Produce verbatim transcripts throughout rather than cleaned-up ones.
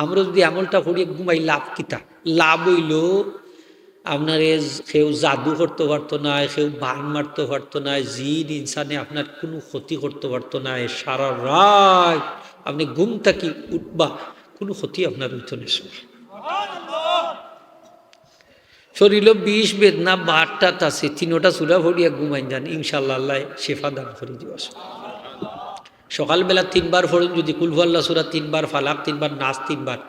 আমরা যদি আমলটা করি, ঘুমাই, লাভ কিতা? লাভ অইলো, আপনারে কেউ জাদু করতো পারতো নায়, কেউ বান মারতো পারতো নায়, জিন ইনসানে আপনার কুনু ক্ষতি করতো পারতো নায়। সারা রাইত আপনে ঘুম থাকি উঠবা, কুনু ক্ষতি আপনার অইতো নায়। শরীরো বিষ বেদনা বাতটাত আছে, তিনোটা সূরা পড়িয়া ঘুমাইন যান, ইনশাআল্লাহ আল্লায় শেফা দান করি দিবা। সকালবেলা তিনবার পড়ইন, যদি কুল হু আল্লাহ সূরা তিনবার, ফালাক তিনবার, নাস তিনবার,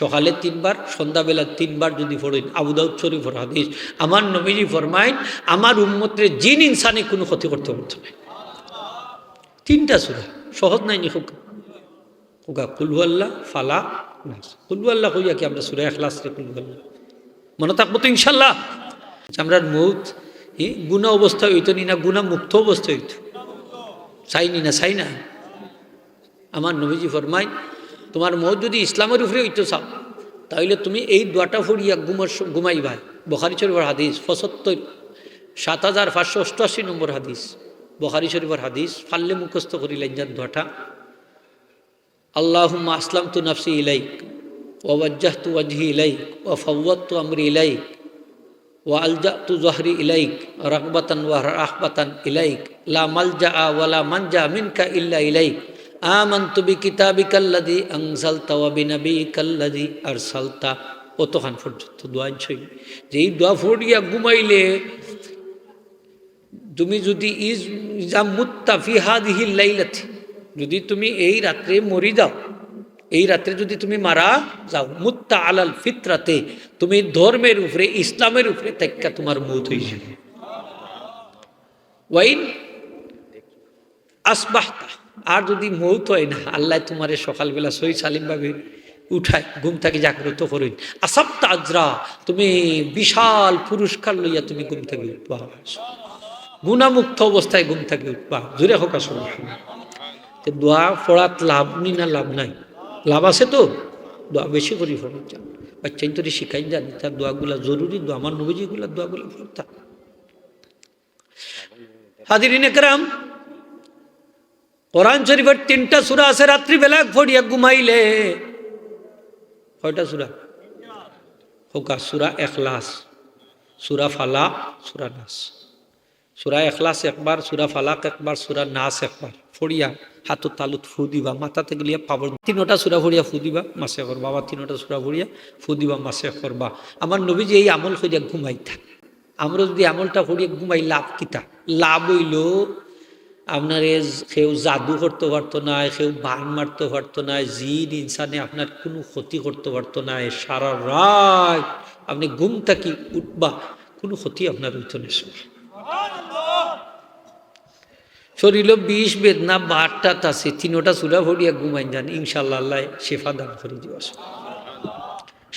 সকালে তিনবার, সন্ধ্যাবেলা তিনবার যদি পড়ইন, আবু দাউদ শরীফর হাদিস, আমার নবীজি ফরমাইন, আমার উম্মতরে জিন ইনসানে কুনু ক্ষতি করতো পারতো নায়। তিনটা সূরা, সহজ নায় নি? কউক্কা, কউক্কা, কুল হু আল্লাহ, ফালাক, নাস। কুল হু আল্লাহ কইয়া কি আমরা সূরা ইখলাসরে কুল হু আল্লাহ? মনো থাকবো তো ইনশাআল্লাহ? আচ্ছা, আমরার মউত, ই গুনা অবস্থায় অইতো নি না, গুনা মুক্ত অবস্থায় অইতো? চাই নি না, চাই না? আমার নবীজি ফরমাইন, তুমার মউত যদি ইসলামর উপরে অইতো চাও, তা অইলে তুমি এই দোয়াটা পড়িয়া ঘুমার স-, ঘুমাইবায়। বুখারী শরীফর হাদিস, পঁচাত্তর, সাত হাজার পাঁচশো অষ্টআশি নম্বর হাদিস, বুখারী শরীফর হাদিস, পারলে মুখস্থ করিলাইন যান দোয়াটা। আল্লাহুম্মা আসলামতু নাফসি ইলাইক, ওয়া ওয়াজ্জাহতু ওয়াজহি ইলাইক, ওয়া ফাওয়াদতু আমরি ইলাইক, ওয়া আলজাতু যাহরি ইলাইক, রাগবাতান ওয়া রাহবাতান ইলাইক, লা মালজা ওয়া লা মানজা মিনকা ইল্লা ইলাইক, আমানতু বিকিতাবিকাল্লাযী আনজালতা ওয়া বিনাবিয়িকাল্লাযী আরসালতা। অতখান পর্যন্ত দোয়া আনছইন। যে এই দোয়া পড়িয়া ঘুমাইলে তুমি যদি ইজ-, ইজা মুত্তা ফি হাযিহিল লাইলাতি, যদি তুমি এই রাত্রে মরি যাও, এই রাত্রে যদি তুমি মারা যাও, মুত্তা আলাল ফিতরাতে, তুমি ধর্মের উপরে, ইসলামের উপরে থাকিয়া তুমার মউত অইযায়। ওয়াইন আসবাহতা, আর যদি মউত অয় না, আল্লায় তুমারে সকালবেলা সহি সালিমভাবে উঠাইন, ঘুম থাকি জাগ্রত করইন, আসাবতা আজরা, তুমি বিশাল পুরস্কার লইয়া তুমি ঘুম থাকি উঠবা, গুনামুক্ত অবস্থায় ঘুম থাকি উঠবা। জোরে কউক্কা সুবহানাল্লাহ। তে দোয়া পড়াত লাভ নি না লাভ নাই? লাভ আছে তো। দোয়া বেশি করি পড়ইন যান, বাচ্চাইন্তরে শিখাইন যান, তার দোয়াগুলা জরুরি দোয়া, আমার নবীজি ইগুলা দোয়াগুলা পড়তা। হাজিরিন একরাম, কোরআন শরীফর তিনটা সূরা আছে, রাত্রিবেলা পড়িয়া ঘুমাইলে। কয়টা সূরা? কউক্কা, সূরা ইখলাস, সূরা ফালাক, সূরা নাস। সূরা ইখলাস একবার, সূরা ফালাক একবার, সূরা নাস একবার পড়িয়া হাতর তালুত ফু দিবা, মাথাতে গলিয়া পাবর, তিনোটা সূরা পড়িয়া ফু দিবা, মাসে করবা। আবার তিনোটা সূরা পড়িয়া ফু দিবা, মাসে করবা। আমার নবীজি এই আমল করিয়া ঘুমাইতা। আমরা যদি আমলটা করি ঘুমাই, লাভ কিতা? লাভ অইলো, আপনারে কেউ জাদু করতো পারতো নায়, কেউ বান মারতো পারতো নায়, জিন ইনসানে আপনার কুনু ক্ষতি করতো পারতো নায়। সারা রাইত আপনে ঘুম থাকি উঠবা, কুনু ক্ষতি আপনার অইতো নায়। শরীরো বিষ বেদনা বাতটাত আছে, তিনোটা সূরা পড়িয়া ঘুমাইন যান, ইনশাআল্লাহ আল্লায় শেফা দান করি দিবা।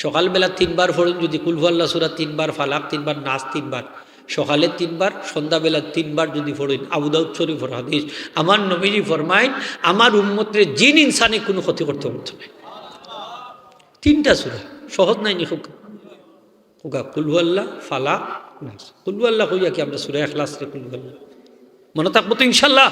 সকালবেলা তিনবার পড়ইন, যদি কুল হু আল্লাহ সূরা তিনবার, ফালাক তিনবার, নাস তিনবার, সকালে তিনবার, সন্ধ্যাবেলা তিনবার যদি পড়ইন, আবু দাউদ শরীফর হাদিস, আমার নবীজি ফরমাইন, আমার উম্মতরে জিন ইনসানে কুনু ক্ষতি করতো পারতো নায়। তিনটা সূরা, সহজ নায় নি? কউক্কা, কউক্কা, কুল হু আল্লাহ, ফালাক, নাস। কুল হু আল্লাহ কইয়া কি আমরা সূরা ইখলাসরে কুল হু আল্লাহ? মনো থাকবো তো ইনশাআল্লাহ?